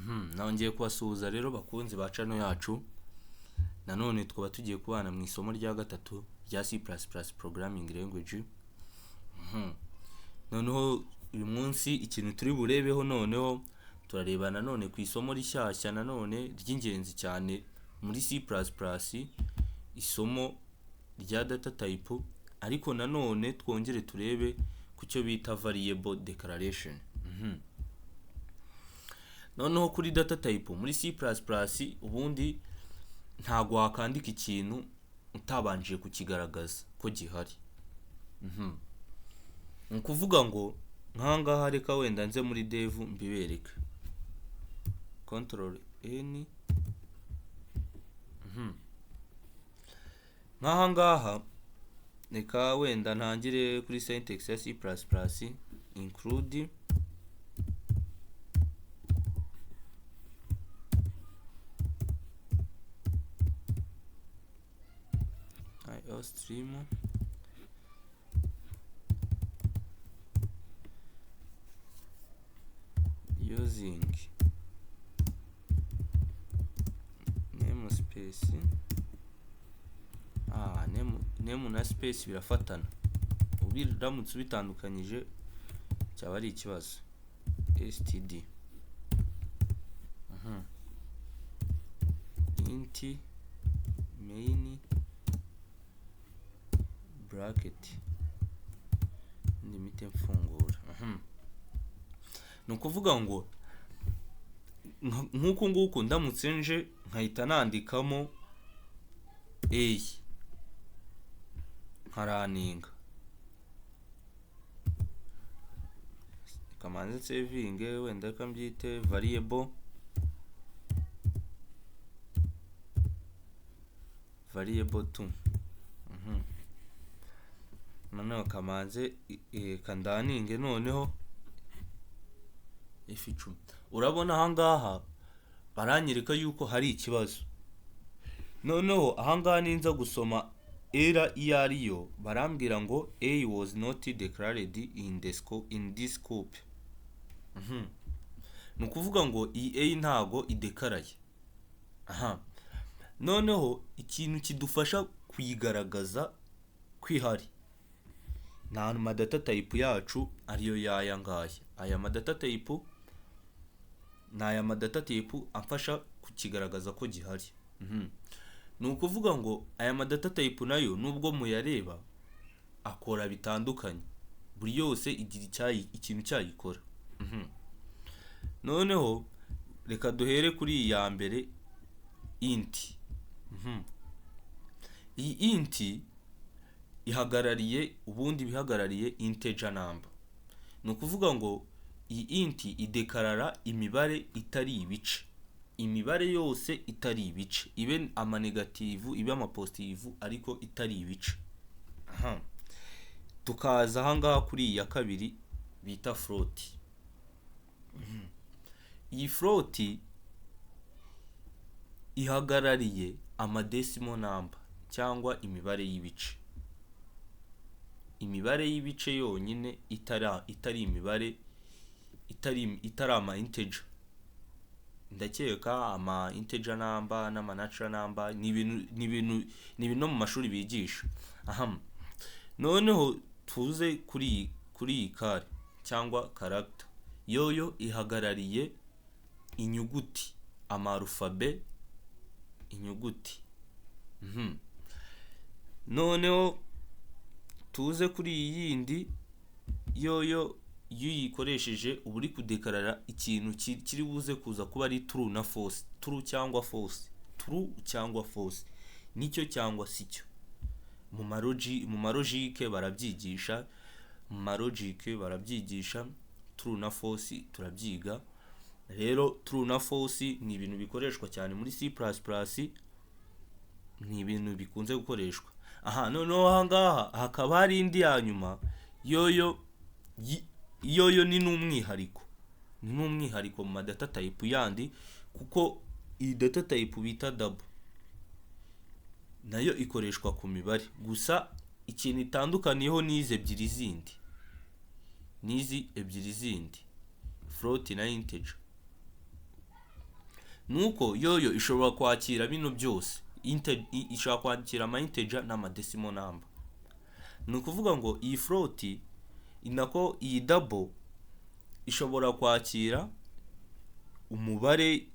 Nongeye kubasuhuza rero bakunzi ba channel yacu. Nanone tukaba tugiye kubana mu isomo rya gatatu rya C++ programming language. Noneho uyu munsi ikintu turi burebeho, noneho turareba nanone ku isomo rishyashya nanone ry'ingenzi cyane muri C++, isomo rya data type, ariko nanone twongere turebe ku cyo bita variable declaration. Noneho kuri data type muri C++, ubundi ntago wakandika ikintu utabanje kukigaragaza ko gihari. Ni ukuvuga ngo nkangaha, reka wenda nze muri dev mbibereke. Control N. Nk'aha ngaha reka wenda ntangire kuri syntax ya C++, include iostream using namespace. Name na space birafatana, ubiramutse ubitandukanyije cyaba ari ikibazo. Std int main bracket, limite mfungura. Ni ukuvuga ngo nk'uku nguku ndamutse nje nkahita nandikamo a nkaraninga, kamanze nsevinge, wenda reka mbyite variable 2. Noneho kamanze kandaninge, noneho F10. Urabona ahangaha baranyereka yuko hari ikibazo. Noneho ahangaha ninza gusoma error iyo ariyo, barambwira ngo a was not declared in the scope, in this scope. Ni ukuvuga ngo iyi a ntago idekaraye. Aha noneho ikintu kidufasha kuyigaragaza kwihari ni ama data type yacu, ariyo yaya ngaya. Aya ma data type ni aya ma data type amfasha kukigaragaza ko gihari. Ni ukuvuga ngo aya ma data type nayo, nubwo muyareba akora bitandukanye, buri yose igira ikintu cyayikora. Noneho reka duhere kuri iyi ya mbere, int. Iyi int ihagarariye, ubundi bihagarariye integer number. Ni ukuvuga ngo iyi int idekarara imibare itari ibice, imibare yose itari ibice, ibe amanegative ibe amapositive, ariko itari ibice. Aha tukaza ahangaha kuri iyi ya kabiri bita float. Iyi float ihagarariye amadecimal number cyangwa imibare y'ibice, imibare y'ibice yonyine, itari imibare itari ama integer. Ndakeka ama integer number n'ama natural number ni ibintu no mu mashuri bigisha. Aha noneho tuze kuri iyi char cyangwa character. Yoyo ihagarariye inyuguti, amarufabe, inyuguti. Noneho tuze kuri iyi yindi, yoyo iyo uyikoresheje uba uri kudekarara ikintu kiri buze kuza kuba ari true na false, true cyangwa false, true cyangwa false, nicyo cyangwa sicyo. Mu marogike barabyigisha, mu marogike barabyigisha, true na false turabyiga. Rero true na false ni ibintu bikoreshwa cyane muri C++, ni ibintu bikunze gukoreshwa. Aha noneho ahangaha hakaba hari indi ya nyuma, yoyo yoyo ni n'umwihariko, ni n'umwihariko mu ma data type yandi, kuko iyi data type bita double nayo ikoreshwa ku mibare gusa. Ikintu itandukaniyeho n'izi ebyiri zindi, n'izi ebyiri zindi, float na integer, Nuko yoyo ishobora kwakira bino byose, ishobora kwakira ama integer n'ama decimal number. Ni ukuvuga ngo iyi float, nako iyi double, ishobora kwakira umubare,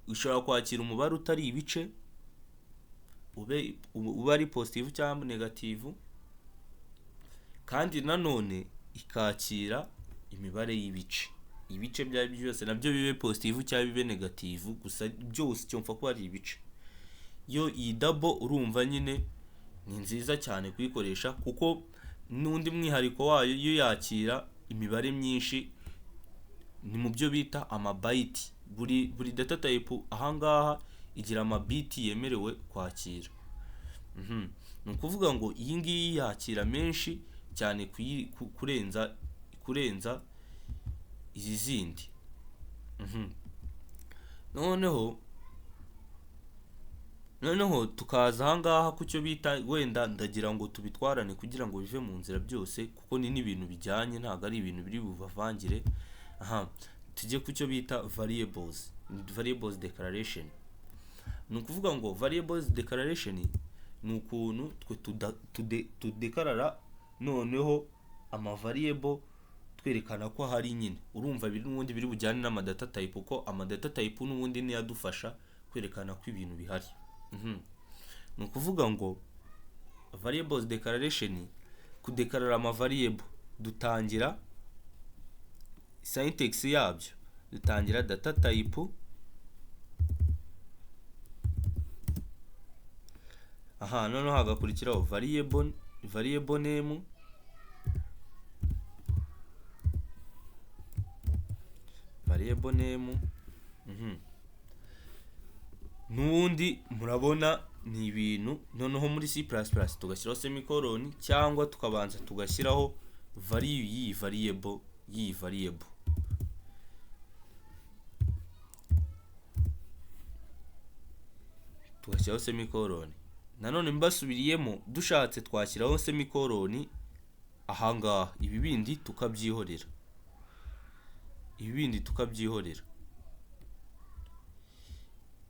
ishobora kwakira umubare utari ibice, ube ari positive cyangwa negative, kandi nanone ikakira imibare y'ibice, ibice ibyo ari byo byose nabyo bibe positive cyangwa bibe negative, gusa byose icyo mpfa ko ari ibice. Yo iyi double urumva nyine ni nziza cyane kuyikoresha, kuko n'undi mwihariko wayo, yo yakira imibare myinshi, ni mu byo bita amabytes. Buri data type ahangaha igira amabits yemerewe kwakira. Ni ukuvuga ngo iyi ngiyi yakira menshi cyane kurenza izi zindi. Noneho tukaza ahangaha ku cyo bita, wenda ndagira ngo tubitwarane kugira ngo bive mu nzira byose, kuko ni n'ibintu bijyanye, ntabwo ari ibintu biri bubavangire. Aha tujye ku cyo bita variables declaration. Ni ukuvuga ngo variables declaration ni ukuntu twe tudeclarara noneho ama variable twerekana ko hari nyine. Urumva biri n'ubundi biri bujyane n'ama data type, kuko ama data type n'ubundi niyo adufasha kwerekana ko ibintu bihari. Ni ukuvuga ngo variables declaration, kudeclarara ama variable, dutangira syntax yabyo, dutangira data type. Aha noneho hagakurikiraho variable name, variable name. N'ubundi murabona ni ibintu. Noneho muri C++ tugashyiraho semicolon, cyangwa tukabanza tugashyiraho value y'iyi variable. Tugashyiraho semicolon. Nanone mbasubiriyemo, dushatse twashyiraho semicolon ahangaha, ibi bindi tukabyihorera, ibi bindi tukabyihorera,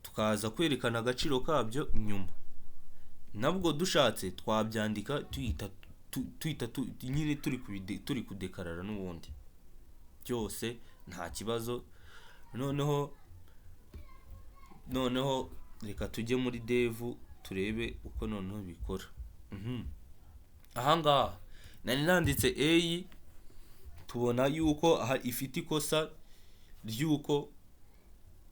tukaza kwerekana agaciro kabyo nyuma. Nabwo dushatse twabyandika tuhita tuhita nyine turi kudeclarara n'ubundi byose nta kibazo. Noneho reka tujye muri dev turebe uko noneho bikora. Ahangaha nari nanditse a, tubona yuko aha ifite ikosa ry'uko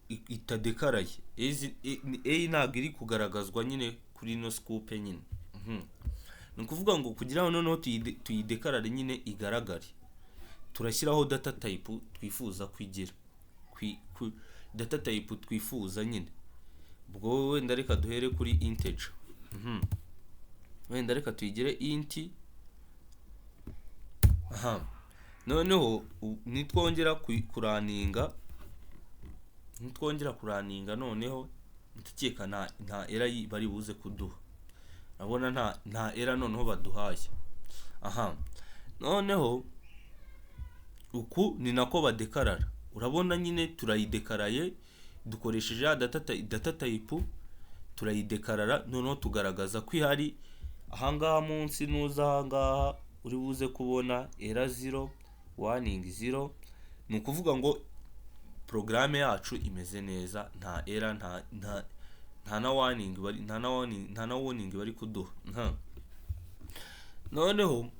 itadeclaraye. A ntabwo iri kugaragazwa nyine kuri ino scope nyine. Ni ukuvuga ngo kugira ngo noneho tuyideclarare nyine igaragare, turashyiraho data type twifuza kwigira, data type twifuza nyine. Ubwo wenda reka duhere kuri integer. Wenda reka tuyigire int. Aha noneho nitwongera kurunninga, noneho ndakeka nta error bari buze kuduha. Urabona nta error noneho baduhaye. Aha noneho uku ni nako badeclarara. Urabona nyine turayideclaraye dukoresheje ya data type, turayideclarara, noneho tugaragaza ko ihari. Ahangaha munsi, nuza ahangaha uri buze kubona error 0, warning 0. Ni ukuvuga ngo porogaramu yacu imeze neza, nta error, nta na warning bari, nta na warning bari kuduha. Noneho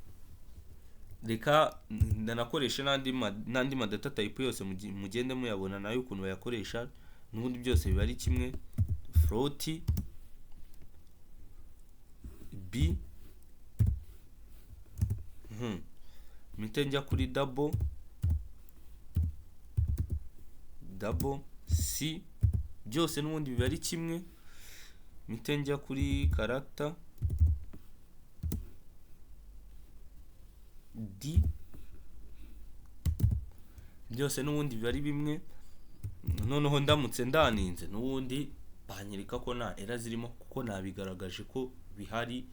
reka ndanakoresha n'andi ma data type yose, mugende muyabona nayo ukuntu bayakoresha, n'ubundi byose biba ari kimwe. Float b, mpite njya kuri double c, byose n'ubundi biba ari kimwe. Mpite njya kuri character d, byose n'ubundi biba ari bimwe. Noneho ndamutse ndarunninze, n'ubundi banyereka ko nta error zirimo, kuko nabigaragaje ko bihari,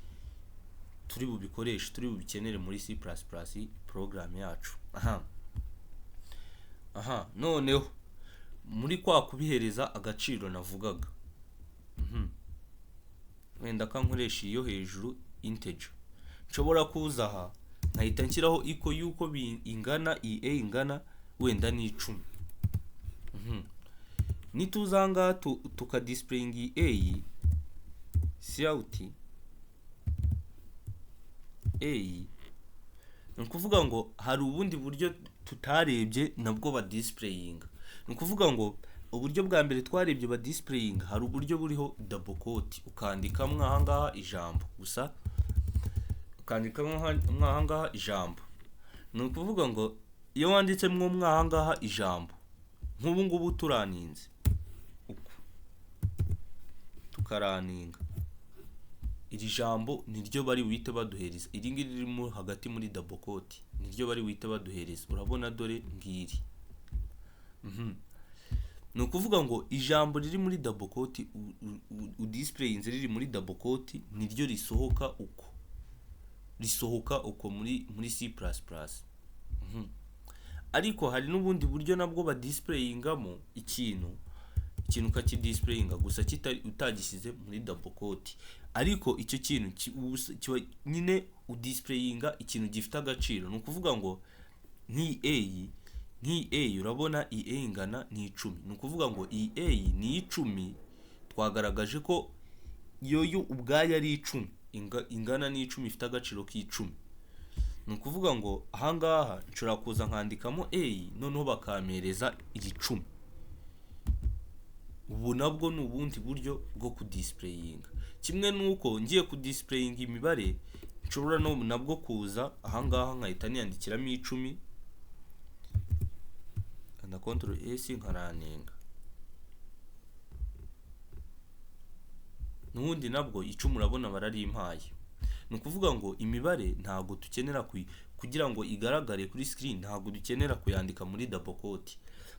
turi bubikoreshe, turi bubikenere muri C++ program yacu. Aha noneho Muri kwa kubihereza agaciro navugaga, wenda ka nkoresha iyo hejuru integer, nshobora kuza aha nkahita nshyiraho iko yuko ingana, iyi a ingana wenda n'10. Nituza aha ngaha tukadisplayinga iyi a, cout a, ni ukuvuga ngo hari ubundi buryo tutarebye nabwo badisplayinga. Ni ukuvuga ngo uburyo bwa mbere twarebye badisplayinga, hari uburyo buriho double quote, ukandikamo aha ngaha ijambo gusa, ukandikamo aha ngaha ijambo. Ni ukuvuga ngo iyo wanditsemo aha ngaha ijambo, nk'ubu ngubu turaninze uku, tukaraninga iri jambo, niryo bari buhite baduhereza. Iri ngiri ririmo hagati muri double quote niryo bari buhite baduhereza. Urabona, dore ngiri. Ni ukuvuga ngo ijambo riri muri double quote, udisplayinze riri muri double quote, niryo risohoka uko, risohoka uko muri C++. Ariko hari n'ubundi buryo nabwo badisplayingamo ikintu, ukakidisplayinga gusa kitari, utagishyize muri double quote, ariko icyo kintu kiba nyine udisplayinga ikintu gifite agaciro. Ni ukuvuga ngo nk'iyi a, urabona iyi a ingana n'10. Ni ukuvuga ngo iyi a ni 10, twagaragaje ko yo yo ubwayo ari 10, ingana n'10, ifite agaciro k'10. Ni ukuvuga ngo ahangaha nshobora kuza nkandikamo a, noneho bakampereza iri 10. Ubu nabwo ni ubundi buryo bwo kudisplayinga. Kimwe n'uko ngiye kudisplayinga imibare, nshobora no nabwo kuza ahangaha nkahita niyandikiramo 10 na control S, nkaraninga. N'ubundi nabwo 10 urabona bararimpaye. Ni ukuvuga ngo imibare ntabwo dukenera kugira ngo igaragare kuri screen, ntabwo dukenera kuyandika muri double quote.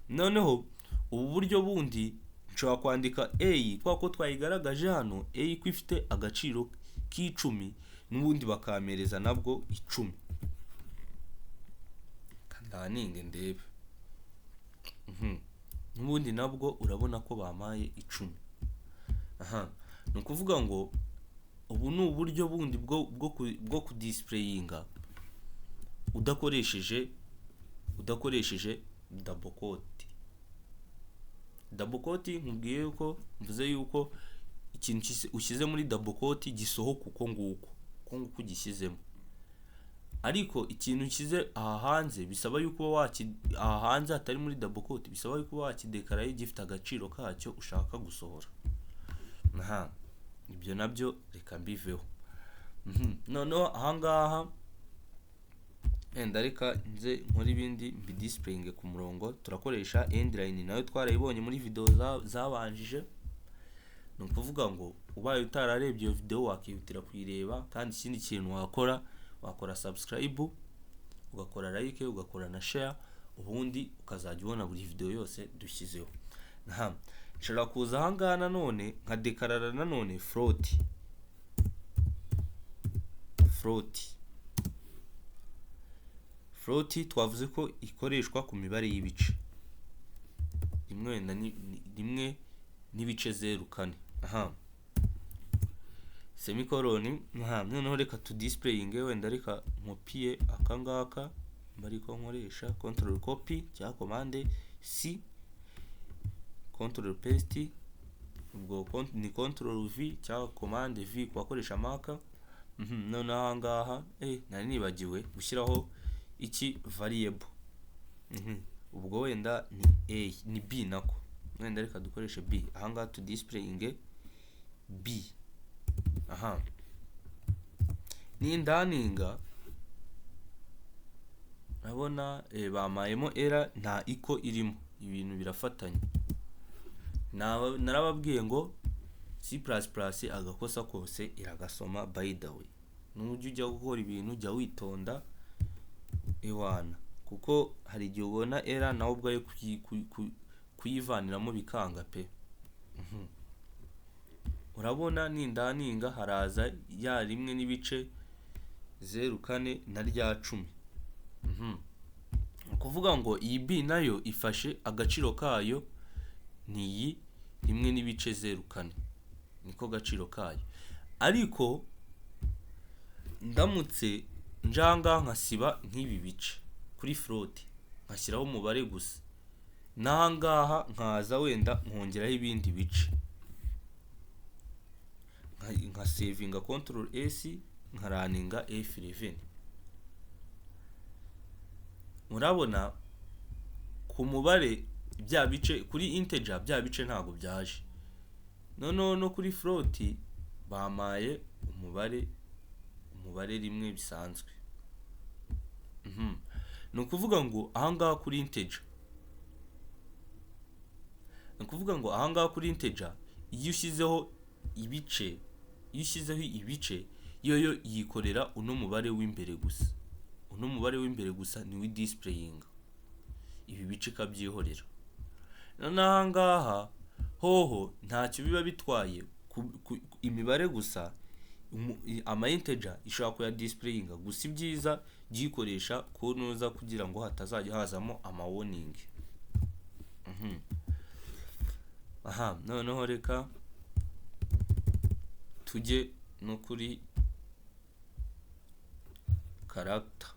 Noneho ubu buryo bundi, nshobora kwandika a kwa ko twayigaragaje hano, a ko ifite agaciro k'10, n'ubundi bakampereza nabwo 10. Kandaninge ndebe. N'ubundi nabwo urabona ko bampaye 10. Aha ni ukuvuga ngo ubu ni uburyo bundi bwo kudisplayinga udakoresheje double quote. Double quote, nkubwiye yuko mvuze yuko ikintu ushyize muri double quote gisohoka uko nguko ugishyizemo, ariko ikintu ushyize aha hanze bisaba yuko waki aha hanze hatari muri double quote, bisaba yuko wakidekaraye gifite agaciro kacyo ushaka gusohora. Aha ibyo nabyo reka mbiveho. Noneho ahangaha wenda reka nze nkore ibindi mbidisplayinge ku murongo. Turakoresha endline, nayo twarayibonye muri video zabanjije. Ni ukuvuga ngo ubaye utararebye iyo video wakihutira kuyireba. Kandi ikindi kintu wakora, wakora subscribe, ugakora like, ugakora na share, ubundi ukazajya ubona buri video yose dushyizeho. Aha nshobora kuza ahangaha nanone nkadekarara nanone float. Float twavuze ko ikoreshwa ku mibare y'ibice, rimwe wenda ni 1.04. Aha semicolon. Aha noneho reka tudisplayinge, wenda reka nkopiye aka ngaka ariko nkoresha control copy cyangwa command C, control paste, ubwo ni control V cyangwa command V ku bakoresha Mac. Noneho aha ngaha nari nibagiwe gushyiraho iki variable. Ubwo wenda ni A, ni B nako, wenda reka dukoreshe B. Aha ngaha tudisplayinge B. Aha nindaninga urabona bamayemo error, nta iko irimo, ibintu birafatanye. Narababwiye ngo C++ agakosa kose iragasoma. By the way, nujya ujya gukora ibintu jya witonda ewana, kuko hari igihe ubona error nawe ubwawe kuyivaniramo bikanga pe. Urabona nindaninga haraza ya 1.04 na rya 10. Ni ukuvuga ngo iyi B nayo ifashe agaciro kayo. Ni iyi 1.04, niko gaciro kayo. Ariko ndamutse njanga nkasiba nk'ibi bice kuri float, nkashyiraho umubare gusa, n'ahangaha nkaza wenda nkongeraho ibindi bice, nka savinga Control S, nkarunninga F11, murabona ku mubare bya bice, kuri integer bya bice ntabwo byaje. Noneho no kuri float bamaye umubare 1 bisanzwe. Ni ukuvuga ngo ahangaha kuri integer, ni ukuvuga ngo ahangaha kuri integer iyo ushyizeho ibice yo yikorera uno mubare w'imbere gusa. Uno mubare w'imbere gusa niwo displayinga, ibi bice ikabyihorera. Noneho ahangaha hoho ntacyo biba bitwaye, imibare gusa, ama integer ishobora kuya displayinga gusa. Ibyiza gikoresha kunuza kugira ngo hatazajya hazamo ama warning. Aha noneho reka tujye no kuri character.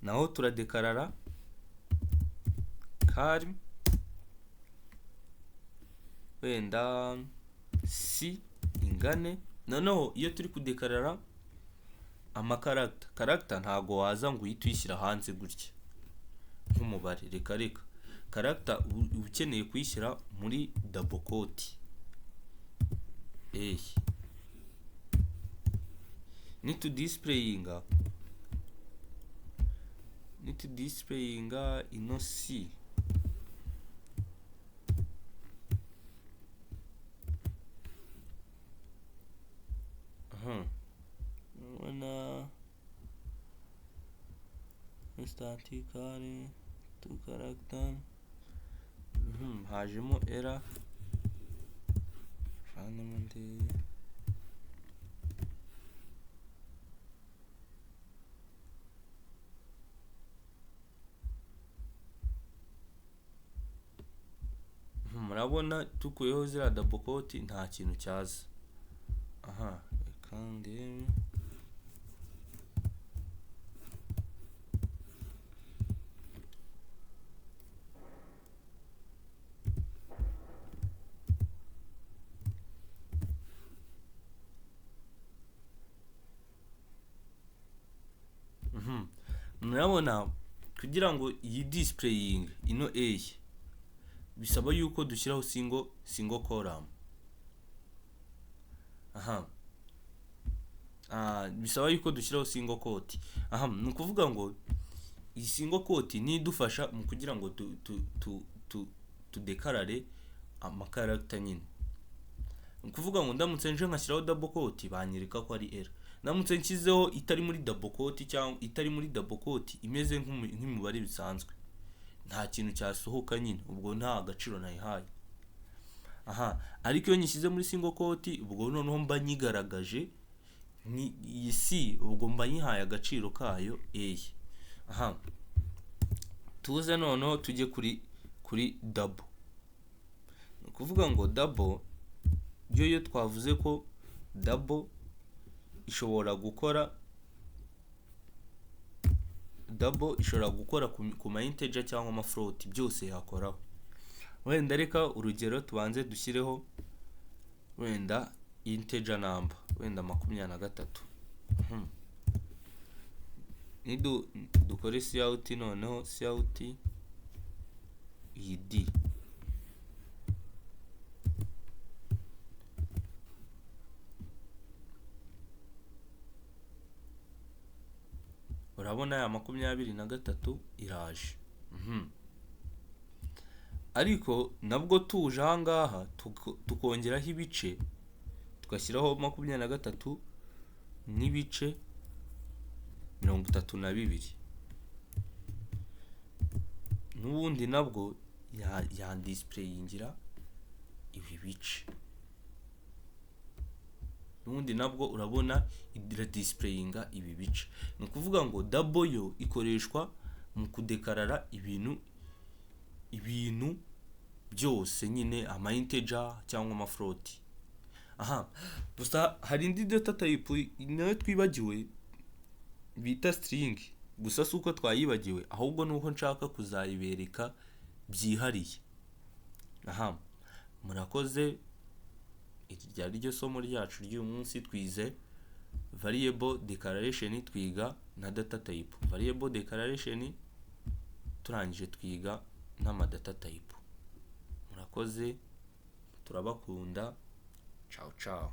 Naho turadeclarara char wenda c ingane. Noneho iyo turi kudeclarara amacharacter, character ntago waza ngo uhite uyishyira hanze gutya nk'umubare, reka reka. Character uba ukeneye kuyishyira muri double quote. A nitudisplayinga ino c, aha urabona instant char to character, hajemo error, vanemo ndebe. Murabona dukuyeho ziriya double quote nta kintu cyaza. Aha reka ndebe. Murabona kugira ngo iyi displaying ino a bisaba yuko dushyiraho single column. Aha bisaba yuko dushyiraho single quote. Aha ni ukuvuga ngo iyi single quote ni idufasha mu kugira ngo tu tudeclarare amacharacter nyine. Ni ukuvuga ngo ndamutse nje nkashyiraho double quote banyereka ko ari error. Ndamutse nshyizeho itari muri double quote cyangwa itari muri double quote imeze nk'imibare bisanzwe, nta kintu cyasohoka nyine, ubwo nta gaciro nayihaye. Aha ariko iyo nyishyize muri single quote, ubwo noneho mba nyigaragaje ni iyi c, ubwo mba nyihaye agaciro kayo a. Aha tuze noneho tujye kuri double. Ni ukuvuga ngo double yo twavuze ko double ishobora gukora, double ishobora gukora ku ma integer cyangwa ama float, byose yakoraho. Wenda reka urugero tubanze dushyireho wenda integer number, wenda 23. Nidu dukore cout, noneho cout iyi d, urabona ya 23 iraje. Ariko nabwo tuje ahangaha tukongeraho ibice, tugashyiraho 23.32, n'ubundi nabwo yandisplayingira ibi bice. N'ubundi nabwo urabona iradisplayinga ibi bice. Ni ukuvuga ngo double yo ikoreshwa mu kudeclarara ibintu Ibintu byose nyine, ama integer cyangwa ama float. Aha gusa hari indi data type nayo twibagiwe bita string. Gusa si uko twayibagiwe, ahubwo ni uko nshaka kuzayibereka byihariye. Aha murakoze, iri ryari ryo somo ryacu ry'uyu munsi. Twize variable declaration, twiga na data type. Variable declaration turangije, twiga n'ama data type. Murakoze, turabakunda. Ciao ciao.